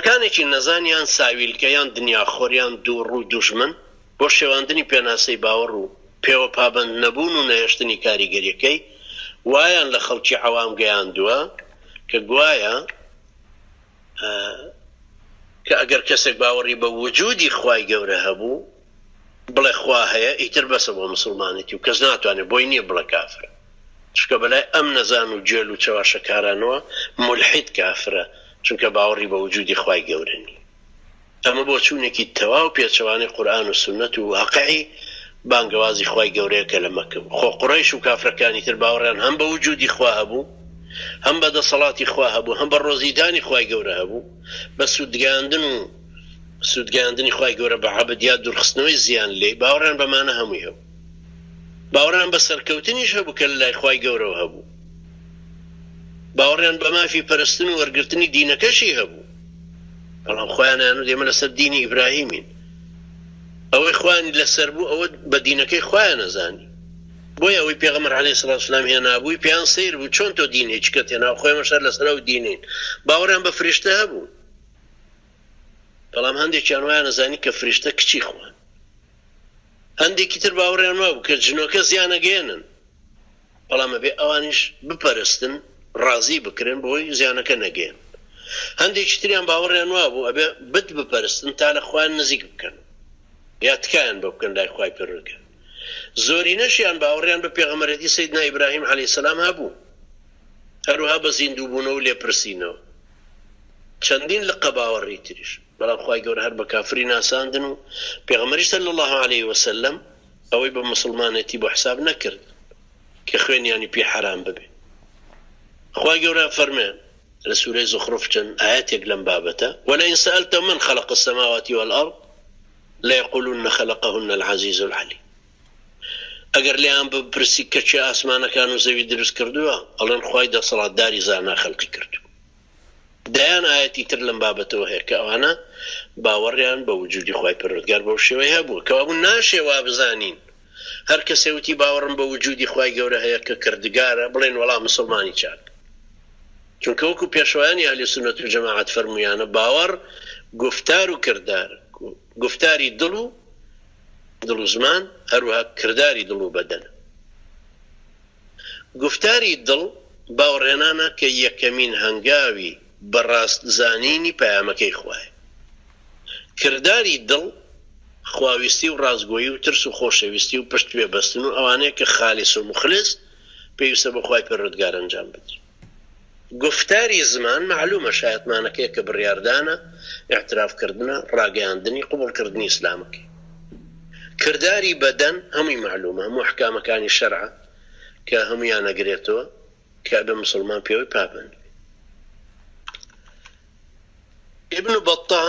خەڵکانێکی نەزان یان ساویلکە یان دنیاخۆر یان دووڕوو دوژمن بۆ شێواندنی پێناسەی باوەڕ و پێوە پابەند نەبوون و نەهێشتنی کاریگەریەکەی وایان لە خەڵکی عەوام گەیاندووە کە گوایە کە ئەگەر کەسێک باوەڕی بە وجودی خوای گەورە هەبوو بڵێ خوا هەیە ئیتر بەسە بۆ مسوڵمانێتی و کەس ناتوانێت بۆی نییە بڵێ کافرە چونکە بەلای ئەم نەزان و گێل و چەواشەکارانەوە مولحید کافرە چونکە باوەڕی بە وجودی خوای گەورە نییە. ئەمە بۆچوونێکی تەواو پێچەوانەی قورئان و سوننەت و واقعی بانگەوازی خوای گەورەیە کە لە مەککە بوو. خۆ قوڕەیش و کافرەکانی تر باوەڕیان هەم بە وجودی خوا هەبوو، هەم بە دەسەڵاتی خوا هەبوو، هەم بە ڕۆزیدانی خوای گەورە هەبوو، بە سوودگەیاندن و سوودگەیاندنی خوای گەورە بە عەبد یا دوورخستنەوەی زیان لێی، باوەڕیان بەمانە هەمووی هەبوو. باوەڕیان بە سەرکەوتنیش هەبوو کە لە لای خوای گەورەوە هەبوو. باوەڕیان بە مافی پەرستن و وەرگرتنی دینەکەشی هەبوو. بەڵام خۆیان ئەیانوت ئێمە لەسەر دینی ئیبراهیمین. ئەوەی خۆیانی لەسەر بوو ئەوە بە دینەکەی خۆیان ئەزانی. بۆیە ئەوەی پێغەمبەر عەلەیهی سڵات وسلام هێنابووی پێیان سەیر بوو چۆن تۆ دینێکیکەت هێناوە خۆ ئێمەش هەر لەسەر ئەو دینەین. باوەڕیان بە فریشتە هەبوو. بەڵام هەندێکیان وایان ئەزانی کە فریشتە کچی خوان. هەندێکی تر باوەڕیان وابوو کە جنۆکە زیان ئەگەیەنن. بەڵام ئەبێ ئەوانیش بپەرستن ڕازی بکرێن بۆی زیانەکە نەگەیەن. هەندێکی تریان باوەڕیان وابوو ئەبێ بت بپەرستن تا لە خوایان نزیک بکەن یا تکایان بۆ بکەن لای خوای پەروەردگار. زۆرینەشیان باوەڕیان بە پێغەمبەرێتی سەیدنا ئیبراهیم عەلەیهی سەلام هەبوو. هەروەها بە زیندووبوونەوە و لێپرسینەوە. چەندین لقە باوەڕی تریش. بەڵام خوای گەورە هەر بە کافری ناساندن و پێغەمبەریش صلی اللە علیه وسلم ئەوەی بە موسڵمانێتی بۆ حساب نەکردن کە خوێنیانی پێ حەرام ببێ. خوای گەورە ئەفەرمێ لە سورەی زوخروف چەند ئایەتێک لەم بابەتە، ولئن سألتهم من خلق السماوات والارض ليقولن خلقهن العزیز العلیم. ئەگەر لێیان بپرسی کە کێ ئاسمانەکان و زەوی دروست کردووە، ئەڵێن خوای دەسەڵاتداری زانا خەلقی کردووە. دەیان ئایەتی تر لەم بابەتەوە هەیە کە ئەوانە باوەڕیان بە وجودی خوای پەروەردگار بەو شێوەیە هەبووە. کەوابوو ناشێ وابزانین هەر کەسێ وتی باوەڕم بە وجودی خوای گەورە هەیە کە کردگارە بڵێین وەڵا مسوڵمانی چاک. چونکە وەکو پێشەوایانی ئەهلی سوننەت و جەماعەت فەرموویانە باوەڕ گوفتار و کردارە، گوفتاری دڵ و دڵ و زمان هەروەها کرداری دڵ و بەدەنە. گوفتاری دڵ باوەڕهێنانە کە یەکەمین هەنگاوی بە ڕاست زانینی پەیامەکەی خوایە. کرداری دڵ خواویستی و ڕاستگۆیی و ترس و خۆشەویستی و پشت پێ بەستن و ئەوانەیە کە خالیس و موخلیس پێویستە بۆ خوای پەروەردگار ئەنجام بدرێ. گوفتاری زمان مەعلومە شایەتمانەکەیە کە بڕیاردانە، ئیعتراف کردنە، ڕاگەیاندنی قبوڵ کردنی ئیسلامەکەی. کرداری بەدەن هەمووی مەعلومە، هەموو ئەحکامەکانی شەرعە کە هەموویان ئەگرێتەوە کە ئەبێ موسڵمان پێوەی پابەند بێ. ئیبن بەتە.